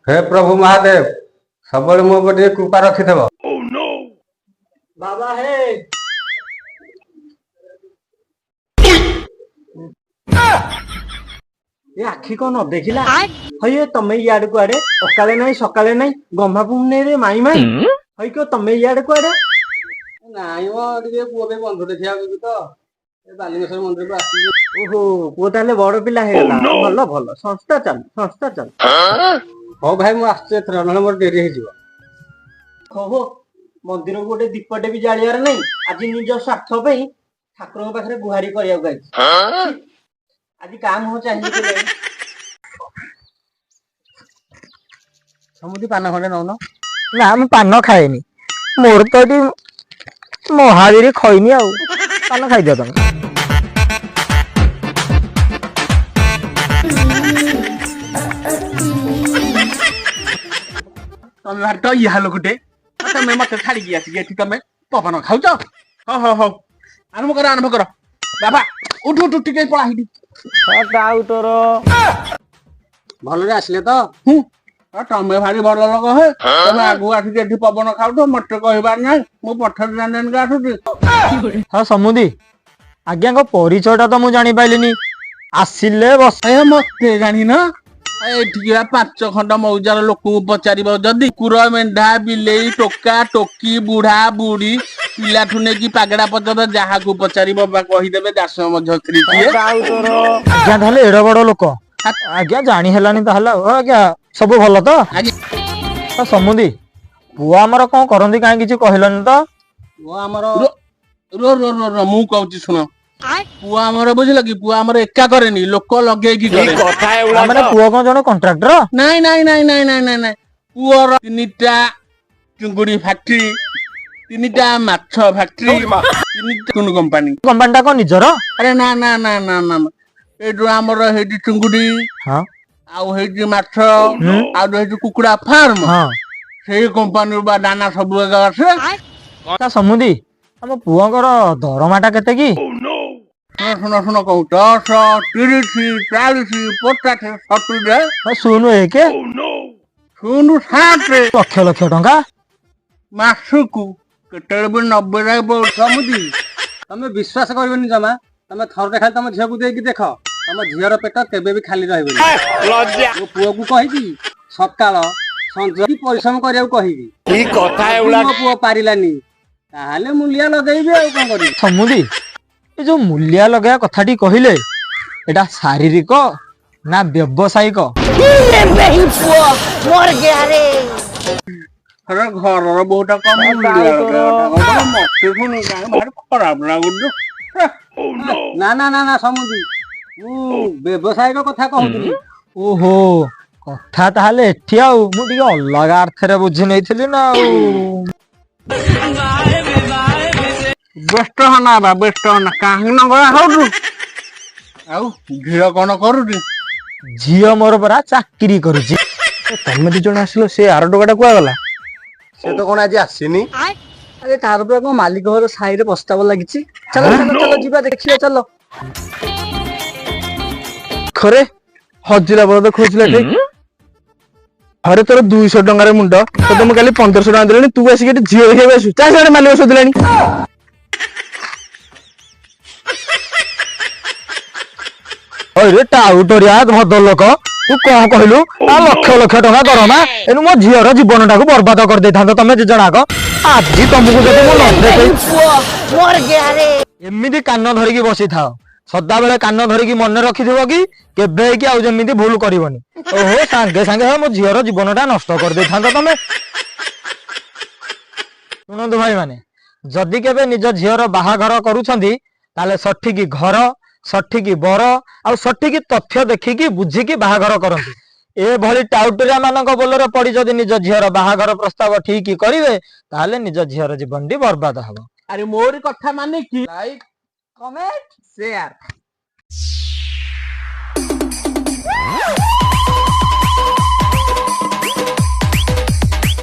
ହେ ପ୍ରଭୁ ମହାଦେବ, ସବୁବେଳେ ମୋ ଉପରେ ଟିକେ କୃପା ରଖିଥିବ। ବାବା ହେ। ଏ ଆଖି କଣ ନ ଦେଖିଲା? ହଇ ତମେ ଇଆଡେ କୁଆଡେ? ସକାଳେ ନାଇଁ ସକାଳେ ନାଇଁ, ଗମ୍ହା ପୁନେଇରେ ମାଇ ମାଇ ହଇ କହ, ତମେ ଇଆଡେ କୁଆଡେ? ନାଇଁ ମ, ଟିକେ ପୁଅ ପାଇଁ ବନ୍ଧୁ ଦେଖିବାକୁ ଯିବି ତ, ଏ ବାଲୁଙ୍କେଶ୍ୱର ମନ୍ଦିରକୁ ଆସିଛି। ଓହୋ, ପୁଅ ତାହେଲେ ବଡ ପିଲା ହେଇଗଲା। ଭଲ ଭଲ, ସଂସ୍ଥା ଚାଲୁ, ସଂସ୍ଥା ଚାଲୁ। ହଉ ଭାଇ, ମୁଁ ଆସୁଛି ଏଥର, ନହେଲେ ମୋର ଡେରି ହେଇଯିବ। ହଉ, ମନ୍ଦିରକୁ ଗୋଟେ ଦୀପଟେ ବି ଜାଳିବାର ନାଇଁ। ଆଜି ନିଜ ସ୍ୱାର୍ଥ ପାଇଁ ଠାକୁରଙ୍କ ପାଖରେ ଗୁହାରି କରିବାକୁ ଆଇଛି। ଆଜି କାହା ମୁହଁ ଚାହିଁବି କେଜାଣି? ସମୁଦି, ପାନ ଖଣ୍ଡେ ନଉନ। ନା, ମୁଁ ପାନ ଖାଏନି। ମୋର ତ ଏଠି ମହାବୀର ଖଇନି, ଆଉ ପାନ ଖାଇଦିଅ ତମେ। ତମେ ଭାରି ତ ଇହା ଲୋକଟେ। ଆଉ ତମେ ମତେ ଛାଡିକି ଆସିକି ଏଠି ତମେ ପବନ ଖାଉଛ। ହଉ ହଉ ହଉ, ଆରମ୍ଭ କର, ଆରମ୍ଭ କର। ବାବା, ଉଠୁ ଉଠୁ, ଟିକେ ପଳା ହେଇଠି। ଟାଉଟର। ଭଲରେ ଆସିଲେ ତ? ହୁଁ, ଆଉ ତମେ ଭାରି ଭଲ ଲୋକ ହେ। ତମେ ଆଗକୁ ଆସିକି ଏଠି ପବନ ଖାଉଛ, ମତେ କହିବାର ନାହିଁ। ମୁଁ ପଛରେ ଜାଣି ଜାଣିକି ଆସୁଛି। ହଁ ସମୁଦି, ଆଜ୍ଞାଙ୍କ ପରିଚୟଟା ତ ମୁଁ ଜାଣିପାରିଲିନି। ଆସିଲେ ବସ। ଏ, ମତେ ଜାଣିନ? ଏଠିକି ବା 5 ଖଣ୍ଡ ମୌଜାର ଲୋକଙ୍କୁ ପଚାରିବ ଯଦି, କୁକୁର, ମେଣ୍ଢା, ବିଲେଇ, ଟୋକା ଟୋକି, ବୁଢା ବୁଢୀ, ପିଲାଠୁ ନେଇକି ପାଗଡା ପର୍ଯ୍ୟନ୍ତ ଯାହାକୁ ପଚାରିବ ବା କହିଦେବେ ଦାସ ମଧ୍ୟ ସ୍ତ୍ରୀ କିଏ। ଆଜ୍ଞା ତାହେଲେ ଏଡ ବଡ ଲୋକ ଆଜ୍ଞା, ଜାଣି ହେଲାନି ତାହେଲେ। ଆଉ ଆଜ୍ଞା, ସବୁ ଭଲ ତ? ଆଜ୍ଞା। ହଁ ସମୁଦି, ପୁଅ ଆମର କଣ କରନ୍ତି, କାହିଁ କିଛି କହିଲନି ତ? ପୁଅ ଆମର ରୁହ ରୁହ ରୁହ ରୁହ, ମୁଁ କହୁଛି ଶୁଣ। ପୁଅ ଆମର, ବୁଝିଲ କି, ପୁଅ ଆମର ଏକା କରେନି, ଲୋକ ଲଗେଇକି କରେ। ତା ମାନେ ପୁଅ କଣ ଜଣେ କଣ୍ଟ୍ରାକ୍ଟର? ନାଇଁ ନାଇଁ ନାଇଁ ନାଇଁ ନାଇଁ ନାଇଁ ନାଇଁ, ପୁଅର ତିନିଟା ଚୁଙ୍ଗୁଡି ଫ୍ୟାକ୍ଟ୍ରି, ତିନିଟା ମାଛ ଫ୍ୟାକ୍ଟ୍ରି, ତିନିଟା କମ୍ପାନୀ। କମ୍ପାନୀଟା କଣ ନିଜର? ଆରେ ନା ନା ନା ନା ନା ନା। ଏଇ ଯୋଉ ଆମର ହେଇଛି ଚୁଙ୍ଗୁଡି, ଆଉ ହେଇଛି ମାଛ, ଆଉ ଯୋଉ ହେଇଛି କୁକୁଡା ଫାର୍ମ, ସେଇ କମ୍ପାନୀରୁ ବା ଦାନା ସବୁ ଏକା ଆସେ। ତା ସମୁଦି, ଆମ ପୁଅଙ୍କର ଦରମାଟା କେତେ କି? ଶୁଣ ଶୁଣ ଶୁଣ କହୁ, 10, 30, 40, 50, 70। ହଁ, 0 1 0 7। ଲକ୍ଷ ଲକ୍ଷ ଟଙ୍କା। ମାସକୁ କେତେବେଳେ ବି 90 ଯାଏ। ସମୁଦି, ତମେ ବିଶ୍ୱାସ କରିବନି ଜମା। ତମେ ଥରଟେ ଖାଲି ତମ ଝିଅକୁ ଦେଇକି ଦେଖ, ତମ ଝିଅର ପେଟ କେବେ ବି ଖାଲି ରହିବନି। ମୋ ପୁଅକୁ କହିବି ସକାଳ ସଞ୍ଜ ବି ପରିଶ୍ରମ କରିବାକୁ କହିବି। ଯଦି ମୋ ପୁଅ ପାରିଲାନି, ତାହେଲେ ମୂଲିଆ ଲଗେଇବି, ଆଉ କଣ କରିବି? ସମୁଦି, ଏ ଯୋଉ ମୂଲିଆ ଲଗେଇବା କଥାଟି କହିଲେ, ଏଟା ଶାରୀରିକ ନା ବ୍ୟବସାୟିକ? ଆରେ, ଘରର ବୋହୁଟା କମ ମତେ ଶୁଣି କାହିଁ ଭାରି ଖରାପ ଲାଗୁଛି। ନା ନା ନା ନା ସମୁଦି, ମୁଁ ବ୍ୟବସାୟିକ କଥା କହୁଥିଲି। ଓହୋ, କଥା ତାହେଲେ ଏଠି। ଆଉ ମୁଁ ଟିକେ ଅଲଗା ଅର୍ଥରେ ବୁଝି ନେଇଥିଲି ନା ଆଉ। ବ୍ୟସ୍ତ ହନା ବା, ବ୍ୟସ୍ତ ହନା। କାହିଁକି ନଗଳା ହଉଛୁ? ଆଉ ଝିଅ କଣ କରୁଛି? ଝିଅ ମୋର ପରା ଚାକିରି କରୁଛି। ତମେ ଦି ଜଣ ଆସିଲ, ସେ ଆର ଟୋକାଟା କୁଆ ଗଲା? ସେ ତ କଣ ଆଜି ଆସିନି। ଆରେ, ତାର ପୁରା କଣ ମାଲିକ ଘର ସାହିରେ ପ୍ରସ୍ତାବ ଲାଗିଛି। ଚାଲ ଚାଲ ଚାଲ, ଯିବା ଦେଖିବା, ଚାଲ। ଖରେ ହଜିଲା ବଳଦ ଖୋଜିଲା ଠିକ। ଘରେ ତୋର 200 ଟଙ୍କାରେ ମୁଣ୍ଡ, ତୋତେ ମୁଁ କାଲି 1500 ଟଙ୍କା ଦେଲିଣି, ତୁ ଆସିକି ଏଠି ଝିଅ ଦେଖିବାକୁ ଆସୁ। ଚାଲ ସିଆଡେ, ମାଲିକ ଶୋଧିଲାଣି। ଅରେ ଟାଉଟରିଆ ଭଦ୍ରଲୋକ, ତୁ କଣ କହିଲୁ? ଆ ଲକ୍ଷ ଲକ୍ଷ ଟଙ୍କା ଦରମା, ଏଣୁ ମୋ ଝିଅର ଜୀବନଟାକୁ ବର୍ବାଦ କରିଦେଇଥାନ୍ତ ତମେ ଦି ଜଣାକ। ଆଜି ତମକୁ ଯଦି ମୁଁ ନ ଦେଖେଇ, ଏମିତି କାନ ଧରିକି ବସିଥାଅ ସଦାବେଳେ, କାନ ଧରିକି ମନେ ରଖିଥିବ କି କେବେ କି ଆଉ ଯେମିତି ଭୁଲ କରିବନି। ଓହୋ, ସାଙ୍ଗେ ସାଙ୍ଗେ ମୋ ଝିଅର ଜୀବନଟା ନଷ୍ଟ କରିଦେଇଥାନ୍ତ ତମେ। ଶୁଣନ୍ତୁ ଭାଇମାନେ, ଯଦି କେବେ ନିଜ ଝିଅର ବାହାଘର କରୁଛନ୍ତି, ତାହେଲେ ସଠିକ ଘର, ସଠିକ ବର ଆଉ ସଠିକ ତଥ୍ୟ ଦେଖିକି ବୁଝିକି ବାହାଘର କରନ୍ତୁ। ଏଭଳି ଟାଉଟରିଆ ମାନଙ୍କ ବୋଲରେ ପଡି ଯଦି ନିଜ ଝିଅର ବାହାଘର ପ୍ରସ୍ତାବ ଠିକ କରିବେ, ତାହେଲେ ନିଜ ଝିଅର ଜୀବନଟି ବର୍ବାଦ ହବ। ଆରେ, ମୋରି କଥା ମାନିକି ଲାଇକ୍ କମେଣ୍ଟ ସେୟାର।